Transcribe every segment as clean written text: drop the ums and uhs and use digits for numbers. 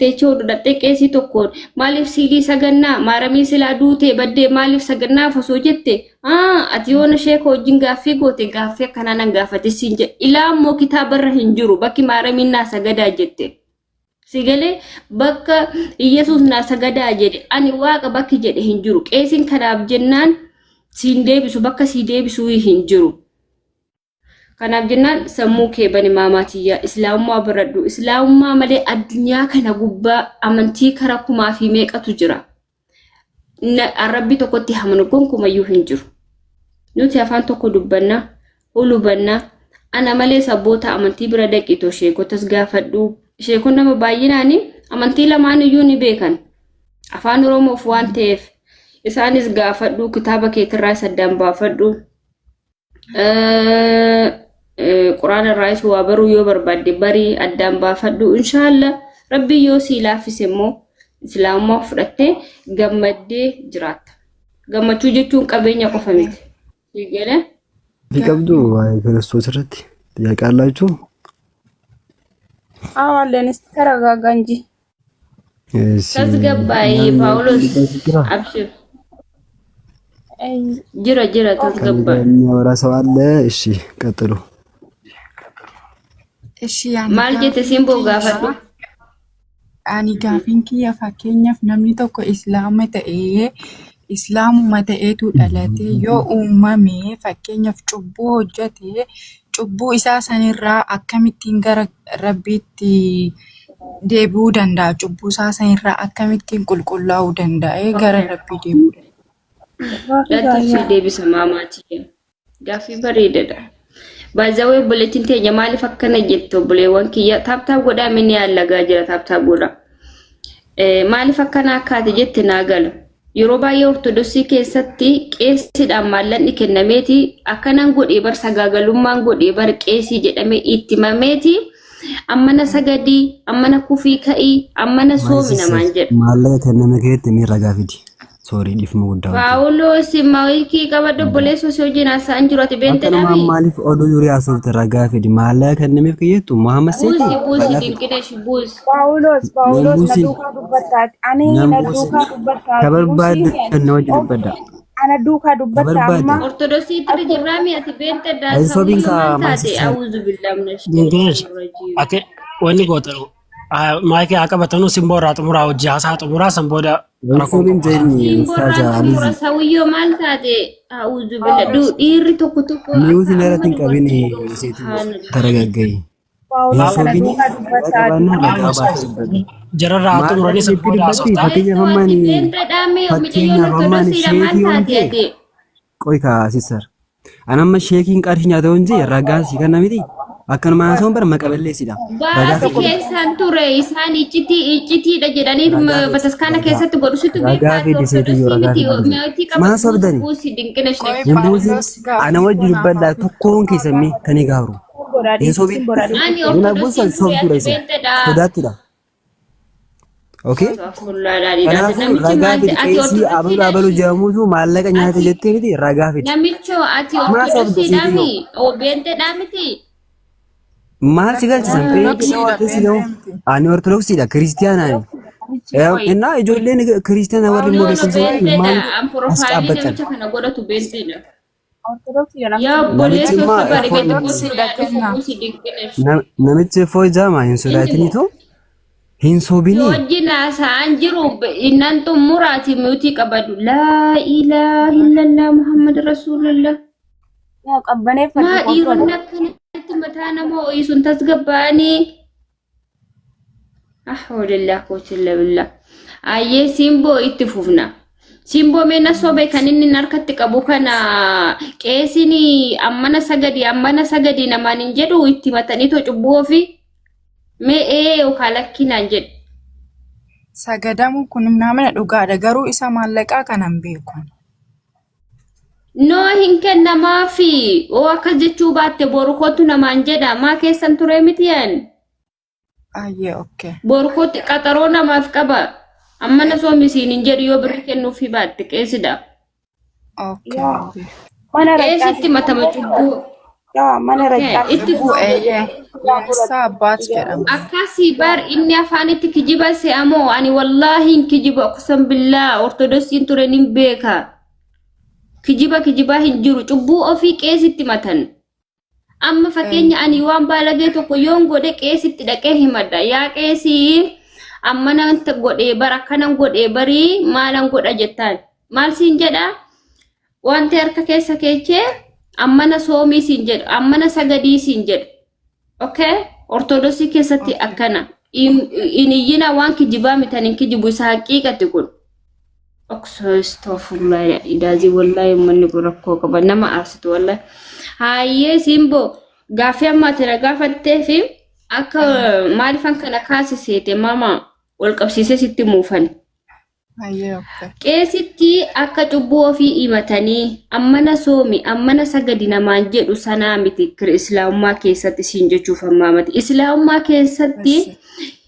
Teechoo dhadhattee qeesii tokkoon maaliif siilii sagannaa maaramii silaa duutee baddee maaliif sagannaaf osoo jette, aa ati yoona sheeka wajjin gaaffii goote, gaaffii akkanaa nan gaafate siin jedhe. Ilaa immoo kitaabarra hin jiru bakki maaramiin naa sagadaa jette. Si galee? Bakka Iyyasuus naa sagadaa jedhe, ani waaqa bakki jedhe hin jiru. Qeesiin kanaaf jennaan siin deebisu, bakka sii deebisuu hin jiru. Kanaaf jennaan sammuu kee bani maamaa tiyya, islaamummaa baradhu. Islaamummaa malee addunyaa kana gubbaa amantii kara kumaa fi meeqatu jira. Rabbi tokkotti hamanu gonkumayyuu hin jiru. Nuti afaan tokko dubbanna, hulubanna. Ana malee sabboota amantii bira dhaqitoo sheekotas gaafadhu. Sheekon nama baay'inaan amantii lamaan iyyuu ni beekan. Afaan Oromoof waan ta'eef isaanis gaafadhu, kitaaba keetirraa saddaan baafadhu. Quraana irraayis waa baruu yoo barbaadde barii, addaan baafadhu. Inshaalla rabbi yoo sii laaffise immoo islaamummaa fudhattee gammaddee jiraatta. Gammachuu jechuun qabeenya qofa miti. Sii galee? Fi qabdu waa'ee Kiristoos irratti ጥያቄ አላችሁ? አዎ አለን። እስቲ ተረጋጋ እንጂ። እሺ። Tasgabbaa'ee Paawulos, abshir. አይ Jira, jira, ከኔ ጋር tasgabbaa'i. የሚያወራ ሰው አለ? እሺ ቀጥሉ። እሺ ani Maal jette gaaffiin simboo kiyya gaafadhu. Ani gaaffiin kiyya, fakkeenyaaf namni tokko islaama ta'ee, islaamuma ta'eetu dhalatee yoo uumame, fakkeenyaaf cubbuu hojjete, cubbuu isaa sanirraa akkamittiin gara rabbiitti deebi'uu danda'a? Cubbuu isaa sanirraa akkamittiin qulqullaa'uu danda'a? Gara rabbii deebi'uu danda'a? Gaaffii Dhattu sii gaarii. deebisa maamaatii. Gaaffii bareedaadha. Baay'ee obboleettiin teenya maaliif akkana jette? Obboleewwan kiyya, tap tap godhaa, minni allagaa jira, tap tap godhaa. Maaliif akkana akkaate jette naa gala. Yeroo baay'ee Ortodoksii keessatti qeessiidhaan maallaqni kennameeti, akkanan godhee bar, sagaagalummaan godhee bar qeesii jedhamee itti himameeti, ammana sagadii, ammana kufii ka'ii, ammana soomi namaan jedha. Maallaqa kenname keetti miira gaafiti. Sorry, dhiifama guddaa wajjin. Paawuloos, maayikii qabadhu obboleessoo, si wajjin haasa'an jiru, ati beente Akkanumaan dhabii. maaliif oduu durii haasofte? Ragaa fidi. Maallaqa kennameef kiyyattu Muhammad Seeti Buusi, buusi, ragaa fidi. Dinqinesh, buusi. Paawulos, Paawulos, na Buusin. duukaa dubbattaati. Ani Nan na buusin. duukaa dubbattaati. Ka barbaadde Buusii na wajji dubbadha. Ana duukaa Ka dubbatta barbaadde. amma. Ortodoksii tiri jirraami, ati beente Hin sobiin daasawiyyoo kaa maal my taate? sister. Awuzu billaa minash Dinqinesh, rajiim. ati wanni gootanu maayikii haa qabatanu, simboo irraa xumuraa, hojii haasaa xumuraa, san booda Hin rakkoon sobiin qabu haasaa. jenni Simboorraan ustaaza xumura Alizi. sawiyyoo maal taate? Awuzu billaa dhiirri tokko tokko Mute akka amma irratti hin qabin dubartii ga'u seetu subhaanallah. taragagga'i. Hin Paawulos, ana sobini, duukaa ragaa dubbattaati. qabaannaan ragaa baasee dubbadha. Jararraa haa xumuranii Maallaqa san itti booda dubbatti haasoftaa. fakkeenyaaf Obboleessoo, amma ati ani beente dhaame mucayyoon fakkeenyaaf amma ani ortodoksiidha maal sheekii yoon taate ta'e ati? Qoy kaa sister. Ani amma sheekiin qarshii nyaata yoon ta'e ragaan sii kenna miti. Akkanuma haasawuun bara maqa balleessidha. Ragaa Baasi fidi. keessaan ture, isaan iccitii icciitiidha jedhanii Ragaa fidi. bataskaana Ragaa. keessatti godhu situ Ragaa beekaa, ati fidi seetiyyoo ortodoksii ragaa miti fidi. mi'ootii Maa qabatu buusi sobdani? buusi Dinqina Qoy ishee. Hin buusin. Paawulos Ana gaaffii wajji koo naaf dubbadhaa haa tokkoon keessan mee kan eegaaru. Godhaa Hin dhiisi, sobin. sin godhaa dhiisi. Ani Hin ortodoksiin buusan ture sobduudha ati isin. beentedha. Sodaattidha. Okay? Astaghfirullahaladzim. Kanaafuu Namichi ragaa maal fidi ati qeesii abaluu ortodoksiidha abaluu ishii? jedhamuutu maallaqa nyaata Ati jettee miti ragaa fidi. namichoo, ati Maa sobda ortodoksiidha seetiyyoo? mi? Oo beentedha miti? Maal si galchisan? Peenxee Ortodoksiidha ortodoksii ta'uu? peenxee miti. Ani ortodoksiidha kiristiyaanaani. Namichi qoy. Innaa ijoolleen kiristiyaana warri immoo No, no, beekumsa qaban beentedha. maaliif An as profaayilii dhaabbatan? namicha kana godhatu beentedha. Ortodoksiidha Yaa namichi. Namichi obboleessoo immoo sabari effoon beektu Ortodoksiidha yaa dhufu kenna. buusi Dinqinesh. namichi effoo jaama hin Inni sodaatinitu hin si sobinii. wajjin haasa'aan jiru innan xumuraati mute qabadu. Laa ilaaha illallah Muhammad Rasuulullah. Yaa qabbaneeffadhu Maa kootu. dhiironni akkanatti mataa nama ho'isun tasgabbaa'anii? Ahawlillah quwwata billah. Ayyee simboo, itti fufna. Simboo, mee na sobe, kan inni harkatti qabu kana qeesiin ammana sagadi ammana sagadi namaan hin jedhu, itti matanii cubbuu ofii mee ee yookaan lakkinaan jedhu. Sagadamu kun namana dhugaadha garuu isa maallaqaa kana hin beeku. No, hin kennamaafi oo akkas jechuu baatte boru kootu namaan jedha, maa keessan ture miti yan. Ayyee, okay. Boru kootu qaxaroo namaaf qaba. Amma na soomisiin hin jedhu yoo birri kennuufii baatte qeesidha. Okay. Yaa mana Qeesitti raqqaasi. matama cubbuu. Yaa mana Okay, rajaa itti Cubbuu fufi. eeyyee. Nissa abbaat jedhama. Akkasii bar inni afaanitti kijiba se'amoo ani wallaahi hin kijiba aqsam billaa ortodoksiin ture nin beeka. Kijiba kijibaa hin jiru cubbuu ofii qeesitti matan. Amma fakkeenya ani waan baalagee tokko yoon godhe qeesitti dhaqee himadha. Yaa qeesii amma nan godhee bara akkanan godhee barii maalan godha jettaan. Maal siin jedhaa? Wanti harka keessa keechee ammana soomii siin jedhu, ammana sagadii siin jedhu. Okay? Ortodoksii keessatti akkana. In iyyina waan kijibaa mitan hin kijibu isa haqiiqati kun. Oksoostofullahi idaazii wallahi uummanni kun rakkoo qaba nama aarsitu wallahi. Hayyee simboo gaaffii amma ati na gaafattee fi akka maalifan kana kaasiseete mama wal qabsiisee sitti muufan. Hayyee okay. Qeesitti akka cubbuu ofii himatanii ammana soomi ammana sagadi namaan jedhu sanaa miti islaamummaa keessatti siin jechuuf ammaa miti. Islaamummaa keessatti Eshi.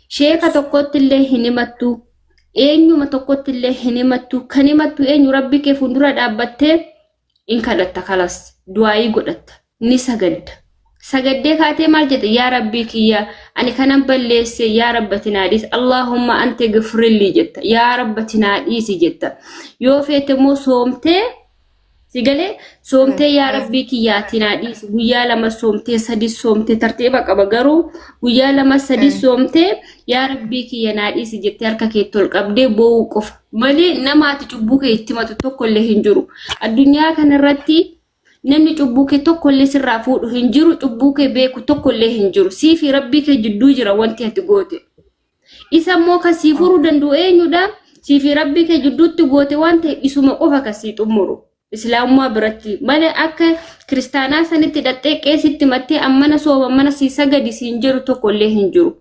sheeka tokkotti illee hin himattu. Eenyuma tokkotti illee hin himattu. Kan himattu eenyu rabbi kee fuuldura dhaabbattee in kadhatta kalas du'aayii godhatta ni sagadda. Sagaddee kaatee maal jette yaa rabbii kiyya ani kanan balleesse yaa rabbati naa dhiisi Allahumma ante gifrilli jetta yaa rabbati naa dhiisi jetta. Yoo feete immoo soomtee si galee soomtee yaa rabbii kiyya ati naa dhiisi guyyaa lama soomtee sadi soomtee tartiiba qaba garuu guyyaa lama sadi soomtee yaa rabbii kiyya naa dhiisi jettee harka keetti ol qabdee boo'uu qofa malee nama ati cubbuu kee itti himatu tokko illee hin jiru. Addunyaa kanarratti namni cubbuu kee tokko illee sirraa fuudhu hin jiru cubbuu kee beeku tokko illee hin jiru. Sii fi rabbii kee jidduu jira wanti ati goote. Isa immoo kan sii furuu danda'u eenyudha? Sii fi rabbii kee jidduutti goote waan ta'eef isuma qofa kan sii xumuru. Islaamummaa biratti malee akka kiristaanaa sanitti dhaqxee qeesitti mattee ammana sooma ammana sii sagadi siin jedhu tokko illee hin jiru.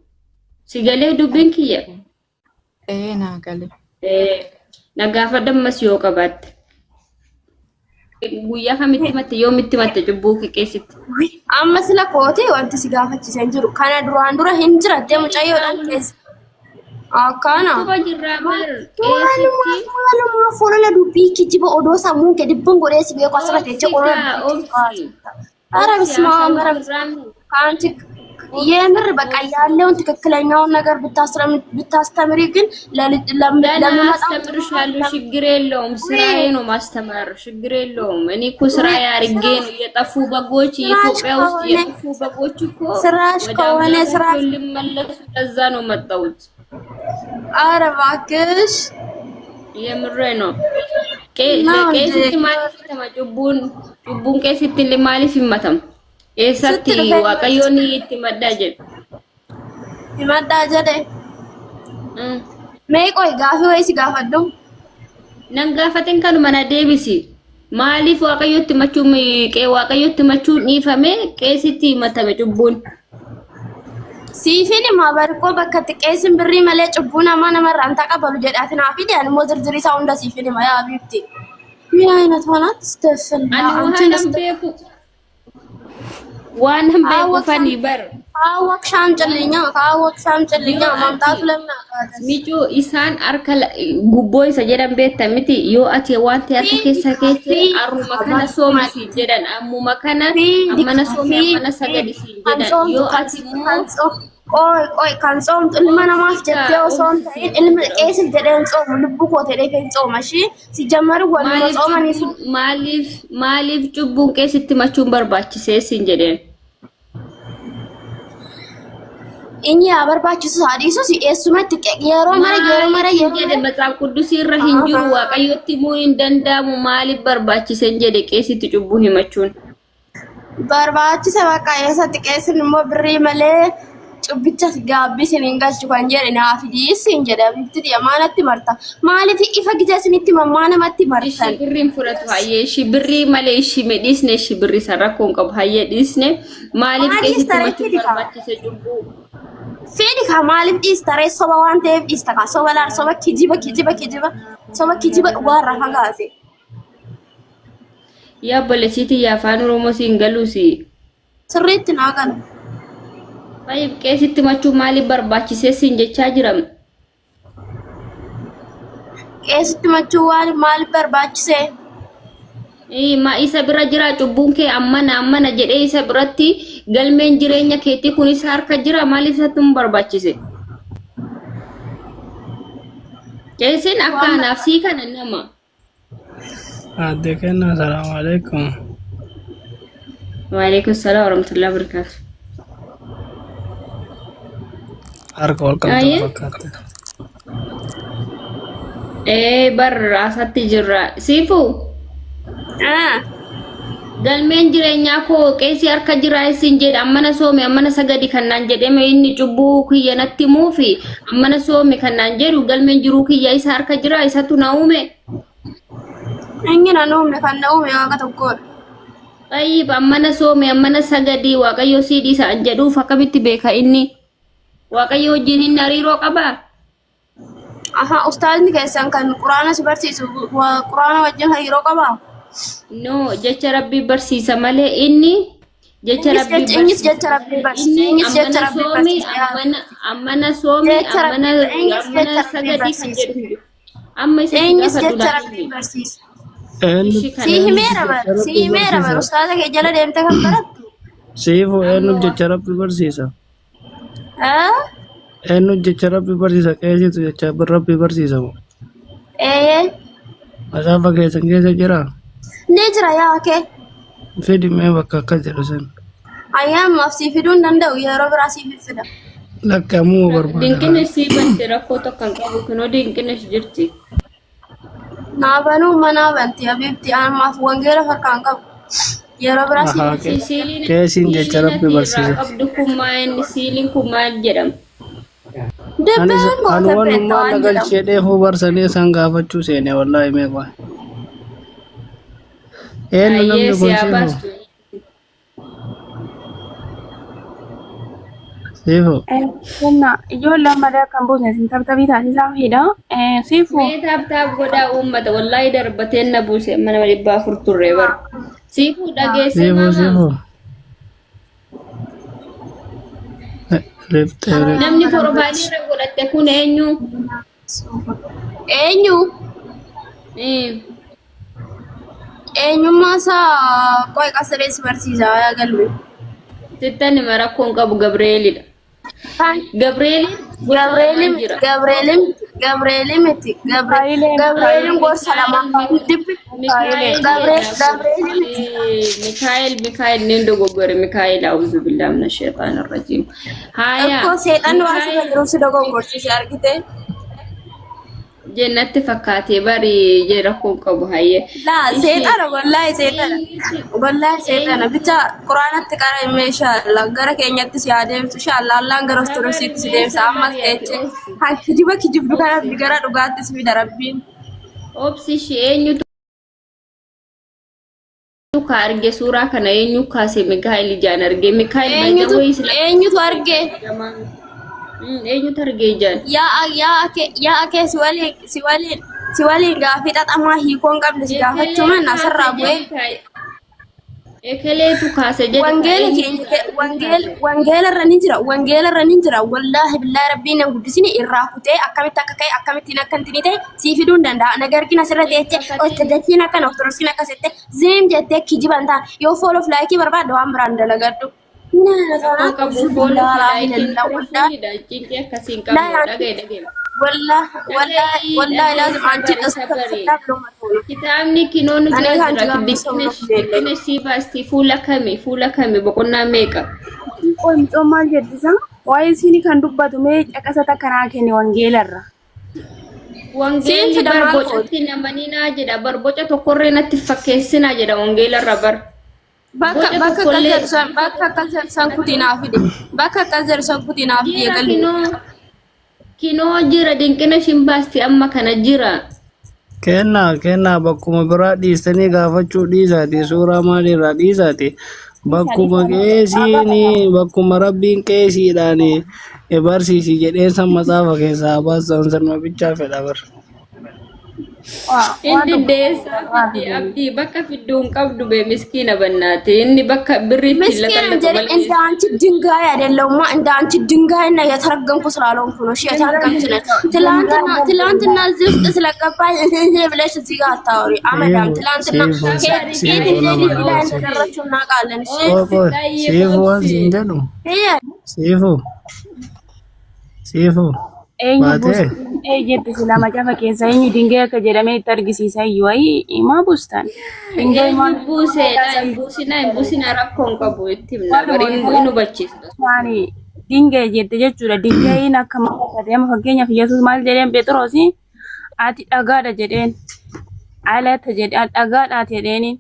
Si galee dubbiin kiyya. Ee naa gale. Na gaafadhu ammas yoo qabaatte. Guyyaa kamitti matte yoomitti matte cubbuu kee qeesitti? Amma sila kootee wanti si gaafachise hin jiru. Kana duraan dura hin jirattee mucayyoodhaan keessa. Akkana. Dhukkuba jirraa bar Maaluma qeesitti maaluma fuula dubbii kijiba odoo sammuun kee dibbuun godhee si beeku asirra obsi teessee qola kaa dubbii obsi. ኧረ Obsi በስመ አብ haasawuu ኧረ jirraa mi? ከአንቺ የምር በቃ ያለውን ትክክለኛውን ነገር ብታስተምሪ ግን ገና ለሚመጣው አስተምርሻለሁ፣ ችግር የለውም። ስራዬ ነው ማስተማር፣ ችግር የለውም። እኔ እኮ ስራዬ አድርጌ ነው። የጠፉ በጎች ስራሽ የኢትዮጵያ ውስጥ ከሆነ የጠፉ በጎች እኮ ስራሽ ወደ ከሆነ ስራ አምላካቸው ሊመለሱ ለዛ ነው መጣሁት። ኧረ እባክሽ የምሬ ነው። ነው እንዴ ቄሲtti maaliif himatama cubbuun cubbuun qeesitti illee maaliif himatama? Eessatti ስትል waaqayyoon itti maddaa jedhu? ይመጣ ጀደ mee ቆይ gaafii wayii si gaafadhu Nan gaafatin kanuma na deebisi. Maaliif waaqayyotti himachuun waaqayyotti himachuun dhiifame qeesitti himatame cubbuun? Siifin himaa barqoo bakka itti qeesin birrii malee cubbuu namaa namarraa hin taqabalu jedhaati naa fide ani immoo zirzirii isaa hunda siifin hima yaa habiibti. ምን አይነት ሆናት ስተፍል Ani አንቺን waan beeku waan beeku fani bar ካወቅሽ አምጪልኛ ካወቅሽ አምጪልኛ yoo ማምጣቱ ati ለምን አቃተሽ? micuu isaan harka gubboo isa jedhan beekta miti yoo ati waan ta'e harka keessa keesse arruma kana soomi siin jedhan ammuma kana ammana soomi ammana sagadi siin jedhan yoo ati immoo ቆይ ቆይ kan ጾምtu ilma namaaf obsi jettee kaa osoo hin obsi ta'in siin ilma jedha qeesif obsi. jedhee hin tsoomu lubbuu koo jedhee hin tsooma ishii si jammaru waluma Maaliif tsoomanii cubbuun maaliif maaliif cubbuun qeesitti machuun barbaachisee siin jedheen? inni yaa barbaachisu haa dhiisus eessumatti yeroo mara yeroo Maaliif mara hin yeroo jedhe mara matsaaf qudusii irra hin jiru waaqayyotti himuu hin danda'amu maaliif barbaachise hin jedhe qeesitti cubbuu himachuun. barbaachisa bakka eessatti qeessin immoo birrii malee cubbicha gaabbii hin galchu kan jedhe naaf dhiisi hin jedhe abibti maanatti marta maaliif ifa gisa isinitti mammaa namatti Ishii martan birriin fudhatu hayyee ishii birrii malee ishii mee dhiisne ishii birrii san rakkoo hin qabu hayyee dhiisne maaliif maaliif qeesitti taree himachuun fidi kaa barbaachise cubbuu? fidi kaa maaliif dhiista ree soba waan ta'eef dhiista kaa soba laal soba kijiba kijiba kijiba soba kijiba dhugaarraa fagaate Yaa obboleessiitii yaa afaan Oromoo siin galuusi. sirriitti naa gala Maaliif qeesitti himachuu maaliif barbaachisee siin jechaa jiram? qeesitti machuu waan maaliif barbaachise Ma isa bira jira cubbuun kee ammana ammana jedhee isa biratti galmeen jireenya keetii kun isa harka jira, maaliif isatti hin barbaachise? Qeesiin akka anaaf sii kana nama. Aadde Kennaa, salaamu alaikum. Waalaikum salaam warahmatullahi wabarakatuh. Harka wal qabdan Ayyee. fakkaata. Ee, bar asatti jirra. Siifu Ah, galmeen jireenyaa koo qeesii harka jira isin jedhe, ammana soome ammana sagadi kan naan jedhame, inni cubbuu kiyya natti himuufi ammana soome kan naan jedhu, galmeen jiruu kiyya isa harka jira, isatu na uume. Inni na uumne, kan na uume Waaqa tokkodha. Tayyib, ammana soome ammana sagadii Waaqayyo sii dhiisa an jedhuuf akkamitti beeka inni? Waaqayyo wajjin inni hariiroo qabaa? Aha, ustaazni keessan kan Quraana si barsiisu Quraana wajjin hariiroo qabaa? No, jecha Rabbii barsiisa malee inni jecha Innis Rabbii jecha innis barsiisa jecha malee Rabbii barsiisa. inni Innis jecha ammana Rabbii soomi barsiisa. Yaa. ammana ammana soomi Jecha ammana Rabbii innis ammana jecha Rabbii sagadii kan barsiisa. jedhu hin jiru. Amma isa si Innis gaafadhu jecha naa Rabbii himi. barsiisa. Eenyu Ishi Sii kana himeera bar, jecha sii Rabbi himeera bar, barsiisa? ustaaza kee jala deemtee kan barattu. Siifu amma eenyu jecha Rabbi barsiisa? Ah? Eenyu jecha Rabbi barsiisa? Qeesitu jecha Rabbi barsiisa moo? Ee, Macaafa keessan keessa jiraa? ni jira yaa kee. Fidi mee bakka akkas jedhu san. Ayyaamaaf sii fiduu hin danda'u, yeroo biraa siif fida. Lakki, ammuma barbaada. Dinqinesh sii bante, rakkoo tokko hin qabu, kunoo Dinqinesh jirti. Naa banuu manaa banti habiibti, ammaaf wangeela harkaan qabu. Yeroo biraa siif Ahaa, fida. Siiliin qeesiin jecha siiliin Rabbi ati irraa barsiisa. qabdu kun maal inni siiliin kun maal jedhama? Ani Dibbeen ani goota beekta wannummaan waan na jedhamu. galchee dheefuu barsanii isaan gaafachuu seene wallaahi meeqa. Eenyu namni Ayyee, kun si haa siifu? baastu. Siifu. Kenna ijoollee malee akka hin buusne isin tabtabii taasisaa fiidha. Siifu Mee tap tap godhaa uummata, wallaahi darbateen na buuse, amma nama 400 turre bar. Siifuu dhageessee Siifu maama. siifu. Riftee riftee. Namni porofaayilii irra godhatte kun eenyu? Eenyu? Eenyummaa isaa qoy qasadee si barsiisa yaa galme. Sittan hima, rakkoon qabu, Gabreelidha. Kan Gabreeliin gosa Gabreelii lamaan miti jira. Gabreelii miti Gabreelii miti Mikaa'elee Gabreeliin gorsa lama dibbi Mikaa'elee Gabriel Gabreelii miti. Mikaa'el, Mikaa'el niin dogoggore, Mikaa'el, a'uuzu billahi mina shayxaani rajiim. Haaya Akkoo seexanni waan sirra Mikaa'el jiruuf si dogoggorsiise argite. Jennatti fakkaatee bari jee, rakkoon qabu, hayyee. Laa Ishee seexana, wallaahi seexana, eenyutu wallaahi seexana eenyutu bicha quraanatti qara himee inshallah gara keenyatti si haa deemsu inshallah, Allaan gara sabari ortodoksiitti si mee deemsa ammas sabari ati teeche obsi kan kijiba kijibdu kana obsi gara dhugaatti si fida Rabbiin. Obsi ishee, eenyutu ka arge suuraa kana, eenyu kaase? Mikaa'el ijaan arge, Mikaa'el Eenyutu baay'ee sila eenyutu arge? Eenyutu arge ijaan? Yaa yaa kee yaa kee, si waliin si waliin si waliin gaafii xaxamaa hiikoo hin qabne si gaafachuu Ekelee manna kaase asirraa bu'ee jedhi ka ekeleetu kaase jedhi ka wangeela eenyutu keenya kaase? Wangeela irra ni jira, wangeela irra ni jira. Wallaahi billaahi, Rabbiin nan guddisini irraa kutee akkamitti akka ka'e, akkamittiin akka hin ta'e sii fiduu hin danda'a. Nagar gin asirra teeche ortodoksiin akkana, ortodoksiin akkas jettee zeem jettee kijiban ta'a. Yoo follow fi like barbaadde waan biraan dalagadhu. Rakkoon qabu, follow fi likeiin fuulidha, cinqii akkasii hin qabnu, dhagaye dhagaye. Wallaahi wallaahi Dhagayi laazim anchi sabari sabari. dhasabri. Kitaabni kinoonu Ani jira kan jira jiran Dinqinesh sii baasti, fuula kami, fuula kami, boqonnaa meeqa? Qoomcoon maal jettisa? Waa'ee isiinii kan dubbatu mee caqasa takka naa kenni wangeelarra. Siin Wangeelli fida bar maal goota? bocatti namaninaa jedha bar, boca tokkorree natti fakkeessinaa jedha wangeelarra bar. Bakka Boca bakka akkas tokkollee jedhu san, bakka akkas jedhu san kutii naa fide. Bakka akkas jedhu san kutii naa fide jira galme. Kinoo kinoo jira, Dinqinesh hin baasti, amma kana jira. Kennaa kennaa, bakkuma biraa dhiistanii gaafachuu dhiisaati, suuraa maaliirraa dhiisaati, bakkuma qeesiin, bakkuma Rabbiin qeesiidhaan barsiisi jedheen san matsaafa keessaa baasan sirna bichaa fedha bar. Waan Inni tokko deessaa irraa fiddi fidanii. abdii bakka fidduu hin qabdu bee miskiina bannaate inni bakka birri ittiin ምስኪን laxallatu እንጀሪ malee. እንደ አንቺ ድንጋይ አይደለሁማ። እንደ አንቺ ድንጋይና የተረገምኩ ስላልሆንኩ ነው። እሺ የተረገምሽ ነሽ። ትላንትና ትላንትና እዚህ ውስጥ ስለገባኝ ብለሽ እዚህ ጋር አታወሪ አመዳም። Seefu ትላንትና seefu ከየት seefu እንዴት nama ላይ obsi. እንደደረችው እናውቃለን። እሺ Qoy Obsi qoy tayyee seefu waan obsi. siin jedhu ይሄ seefu seefu Eenyu baatee buusa ee jette silaa macaafa keessa eenyu dingee akka jedhamee itti argisiisa iyyuu ayii himaa buustan. Dingee Eenyu maal buuseedha hin buusinaa hin buusinaa rakkoo hin qabu itti himna Waanuma bari hin hubachiisna. isaanii dingee jette jechuudha. Dingeen akka maal akka ta'e amma fakkeenyaaf Yesuus maal jedheen Phexrosi ati dhagaadha jedheen alata jedheen dhagaadhaati jedheeni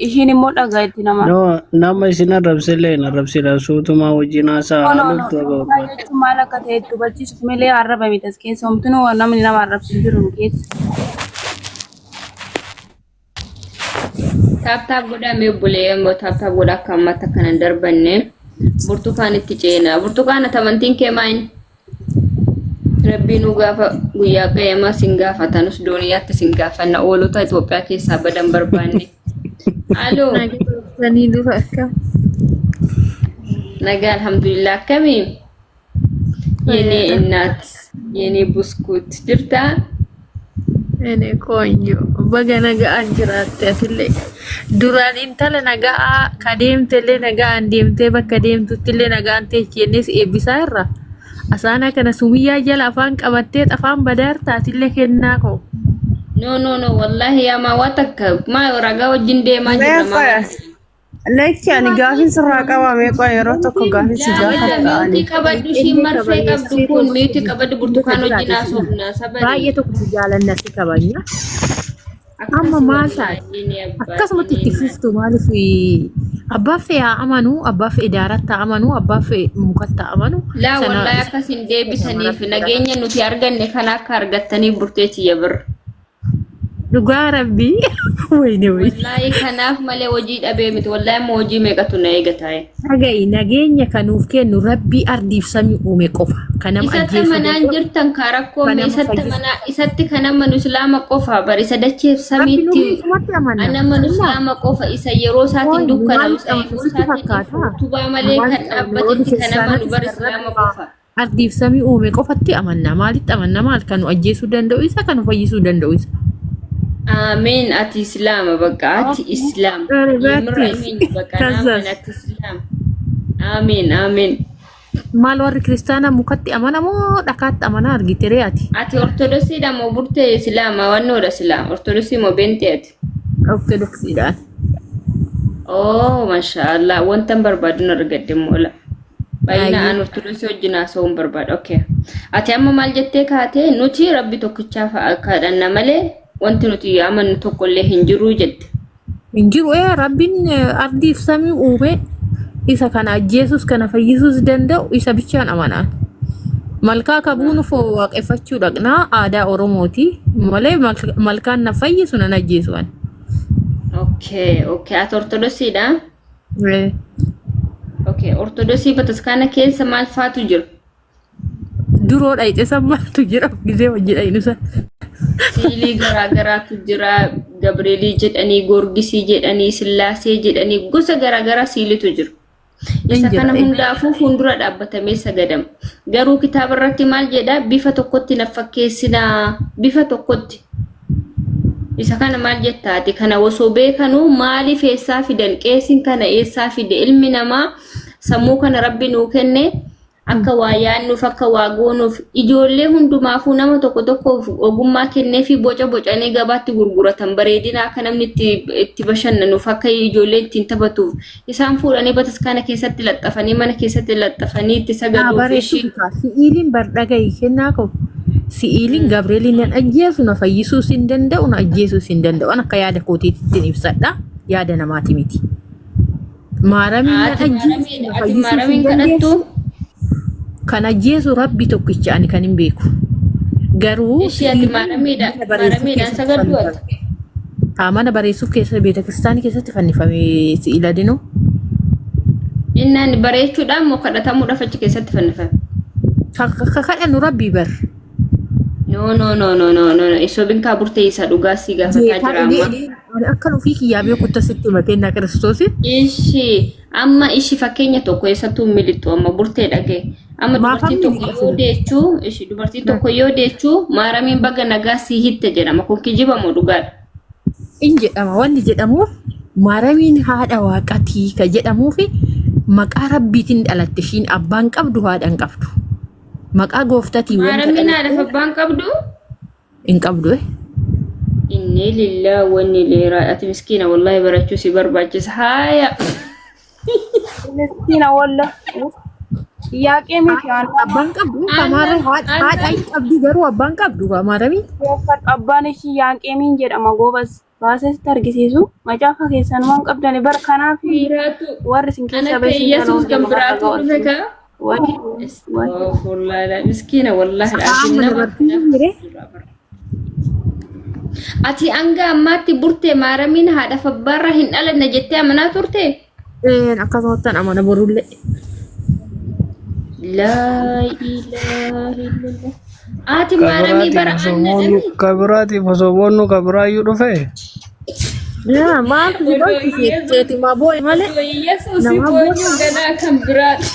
ishiin immoo dhagaa itti nama. No, nama isin arrabsillee hin arrabsina suutumaa wajjin haasaa No, no, no. haaloftu akka Dhugaa barbaadu. jechuun maal akka ta'e itti hubachiisuuf malee arraba miti as keessa homtinuu namni nama arrabsu hin jiru nu keessa. Taap taap godhaa mee obbolee immoo taap taap godhaa akka ammaatti akkana hin darbanne burtukaan itti ceena. Burtukaan ati amantiin kee maal? Rabbiin nu gaafa guyyaa qe'eemaa sin gaafata nus dooniyaatti sin gaafanna oolota Itoophiyaa keessaa badan barbaanne. Aloo Sanii dura akka nagaa alhamdulillah akkamii? የኔ fayyaadha. እናት የኔ ቡስኩት jirtaa? Ene qoonyo baga naga'aan jiraatte atillee duraan intala naga'aa ka deemtellee naga'aan deemtee bakka deemtuttillee naga'aan teechi jennees eebbisaa irra asaana kana sumiyyaa jala afaan qabattee afaan badaarta atillee kennaa koo. No no no wallahi yaa maa waa takka maa ragaa wajjin deemaa jirra maa Mee Lakki ani gaafin sirraa qabame qoy yeroo tokko gaafin si Laa gaafadha walla ani. miutii qabadhu ishiin Illee marfee qabdu kabajeessee kun miutii tokko qabadhu hunda burtukaan wajjin biraati. haasofna Baay'ee sabari tokko si jaalanna si kabajna. Amma akkasi maal wallahi taate? የኔ አባት Akkasumatti የኔ itti እናት fuftu maaliif abbaa fe'e haa amanuu, abbaa fe'e daaratti haa amanuu, abbaa fe'e mukatti haa amanuu. Laa Sana wallahi akkasin deebitaniif nageenya nuti arganne kana akka argattaniif burteetiyya birra. Dhugaa rabbii wayne wayne. Wallahi kanaaf malee hojii dhabee miti wallahi amma hojii meeqatu na eega taa'e. Dhaga'i nageenya kan nuuf kennu rabbii ardiif samii uume qofa. Kan nama Isatti ajjeesuu manaan danda'u, jirtan kaa kan rakkoon nama isatti fayyisu. manaa isatti kan amanu islaama qofa bar isa dacheef Rabbi nu samiitti isumatti amanna. an amanu Kennaa islaama qofa isa yeroo isaatiin Ooyi dukkanaa'u maaliif isa amantu yeroo sitti isaatiin ifu fakkaata? utubaa malee kan Maaliif amanna? Warri dhaabbatetti kan amanu kiristaanaatis bar kan islaama rabbi qofa. ardiif samii uume qofatti amanna. Maalitti amanna? Maal kan nu ajjeesuu danda'u isa kan nu fayyisuu danda'u isa. Ameen ati islaama bakka ati islaam የምር Baatti አሜን በቃ ናመን kazaas. ati islaam አሜን አሜን Maal warri kiristaanaa mukatti amana moo dhakaatti amana argite ree ati? ati ortodoksiidha moo burtee islaama wannoodha islaam ortodoksii moo beentee ati? Ortodoksiidhaan. Oo maashaallah wantan barbaadun argadde moola. Baay'ina Baay'ee. an ortodoksii wajjin haasa'uun barbaada. Okay. Ati amma maal jettee kaatee nuti rabbi tokkichaaf kadhanna malee wanti nuti amannu tokkollee hin jiru jette. Hin jiru ee rabbiin ardiif samii uume isa kana ajjeesus kana fayyisuus danda'u isa bichaan amanaan. Malkaa kabuun waaqeffachuu dhaqnaa aadaa Oromooti malee malkaan na fayyisu nan ajjeesu ani. Okay, okay. Ati ortodoksiidha? Eh, Okay, ortodoksii bataskaana keessa maal faatu jira? Duroo dhayxe san maaltu jira gisee hojii dhaynu san. Siilii garaa garaatu jira. Gabreelii jedhanii, Goorgisii jedhanii, Sillaasee jedhanii gosa garaa garaa siilitu jira. Hin Isa jira. kana hundaafuu fuuldura dhaabbatamee sagadama. Garuu kitaaba irratti maal jedhaa? Bifa tokkotti na fakkeessinaa. Bifa tokkotti. Isa kana maal jettaati? Kana osoo beekanuu maaliif eessaa fidan? Qeesiin kana eessaa fide? Ilmi namaa sammuu kana rabbi nuu kenne akka waa yaadnuuf, akka waa goonuuf, ijoollee hundumaafuu nama tokko tokkoof ogummaa kennee fi boca bocanii gabaatti gurguratan bareedina akka namni itti bashannanuuf akka ijoollee ittiin taphatuuf isaan fuudhanii bataskaana keessatti laxxafanii mana keessatti laxxafanii itti Naa sagaduuf bareechu ishii. bitaa si'iiliin bar dhagahi kennaa koo si'iiliin Gabreeliin nan ajjeesu na fayyisuus hin danda'u na ajjeesuus hin danda'u an akka yaada kootiitti ibsadha yaada namaati miti. Maaramiin nan Ati ajjeesu maaramiin na ati fayyisuus hin maaramiin kadhattu dandeessu kan ajjeesu rabbi tokkicha ani kan hin beeku. Garuu ishii ati si'iiliin maaramiidha mana bareessuuf maaramiidhaan keessatti sagaddu ati. fannifame. Haa mana bareessuuf keessa beeta kiristaanii keessatti fannifame si'ila dinuu. Innaan bareechuudhaan moo kadhatamuudhaaf achi keessatti fannifame? Ka kadhannu rabbii bar. No, no, no, no, no, no, no. Isobin kaa burtee isa dhugaa si gaafataa Jeetaa jira inni amma. inni ani akkan ofii kiyyaa beekutti asitti himatee na Kiristoosin. Ishi amma ishi fakkeenya tokko eessattuu hin miliqxu amma burtee dhagee. Amma Maafan dubartiin tokko miliqa yoo sila? deechuu ishi dubartiin tokko yoo deechuu maaramiin baga nagaa sii hitte jedhama. Kun kijiba moo dhugaadha? In jedhama wanni jedhamuuf maaramiin haadha waaqatii ka jedhamuufi maqaa rabbiitiin dhalatte ishiin abbaan qabdu haadha hin qabdu. Maqaa gooftatiin wanta Maaramiin haadhaaf dhalatte abbaan qabdu? hin qabdu. Eh. Inni lillaa wanni leeraa ati miskiina wallahi barachuu si barbaachisa. Haaya. Miskiina walla. Yaaqee miti aan Abbaan qabdu kamaarra Aannan haadha aannan hin qabdu garuu abbaan qabdu kamaaramiin. Abbaan ishii yaaqeemiin jedhama goobas. Baasee sitti argisiisu macaafa keessan waan qabdani bar kanaaf biraatu warri isin an keessa akka beesin kana Yesuus kan hojjema har'a biraatu dhufe ga'otti. kaa. Wayi wayi. Astaghfirullah miskiina wallahi Sa'aa alazim amma nama dabartii akkanaaf jiree. jira bara. Ati hanga ammaatti burtee maaramiin haadha abbaarra hin dhalanne jettee amanaa turte? Akkasumatti amana borullee. Laa ilaaha illallah. Ati maaramii Kabiraatiif bara osoo aanna boonnu dhami. kabiraatiif osoo boonnu kabiraayyuu dhufe. Yaa maaltu si Odoo bochise Yesuus keetumaa boo'e malee odoo Yesuus namaa boonyuu boo'e. ganaa kan biraati.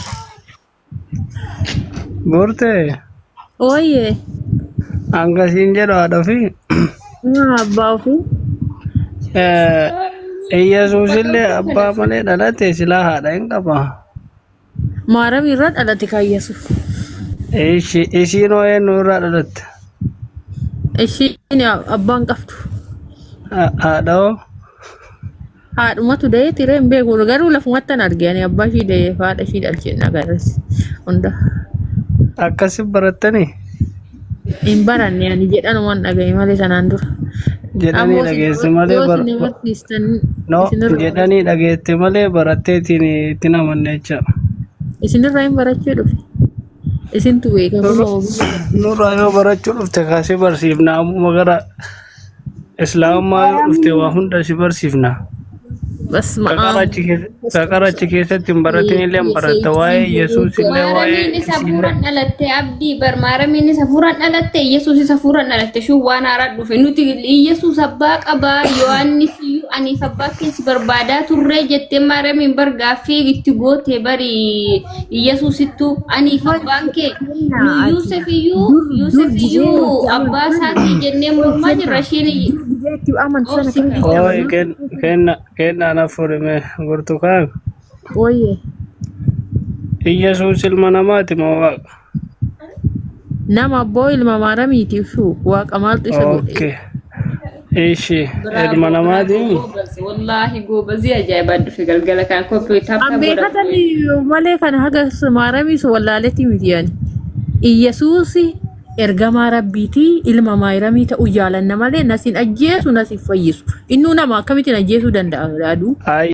Burtee Ooyee hangasiin jedhu haadha fi abbaa ofii. Iyyasuus illee Bakka abbaa malee dhalate silaa haadha hin qaba. Maaramii irraa dhalate kan Yesuus. Ishiin hoo eenyu irraa dhalatte? Ishiin abbaan qabdu. Haadha hoo? Haadhumatu da'ee tiree hin beeku garuu lafumatti an arge ani abbaa ishii da'ee fi haadha ishii dhalche hin agarres hunda. Akkasi barattanii? Hin baranne ani jedhanuman dhagaye malee sanaan dura. Jedhanii Ammoo isin dhageesse malee yoo bar isin na barsiistan no isinirra jedhanii dhageette malee baratteetiin ittiin amanne jecha. Isinirraa hin barachuu dhufe. Isintu beeka kunoo biyya Nurraa yoo barachuu dhufte kaasee barsiifna ammuma gara islaamummaa yoo dhufte waa hunda si barsiifna. Basma Qaqara aab. achi keessa qaqara achi keessatti hin baratin illee hin baratta waa'ee Yesuus illee waa'ee Maaramiin isa isiillee. hafuuraan dhalatte abdii bar maaramiin isa hafuuraan dhalatte Yesuus isa hafuuraan dhalatte shuu waan haaraa dhufe nuti Yesuus abbaa qabaa Yohaannis iyyuu aniif abbaa keessi barbaadaa turree jettee maaramiin bar gaaffii itti goote bari Yesuusittu aniif abbaan kee nu Yuusef iyyuu Dur dur Yuusef gizee iyyuu itti abbaa amantu sana isaatii jennee ol mormaa kenna jirra ishiin dur gizee itti amantu sana obsi akkamitti kaa. itti Ooyi amanaa? kenna kenna ana furime burtukaan. Ooyee Yesuus ilma namaati moo waaqa? nama abboo ilma maaramiitiif shuu waaqa maaltu isa godhe? Okay. Ishi ilma Bravo, bravo, namaati. goobaz. Wallaahi goobazii ajaa'ibaa dhufe galgala kan koppii An taaptaa godha beekatan ture. malee kan haga maaramiis wallaaletti miti ani. Iyyasuusi ergamaa rabbiitii ilma maaramii ta'uu jaalanna malee nasin ajjeesu nasin fayyisu. Innuu nama akkamittiin ajjeesuu danda'a aduu? Ay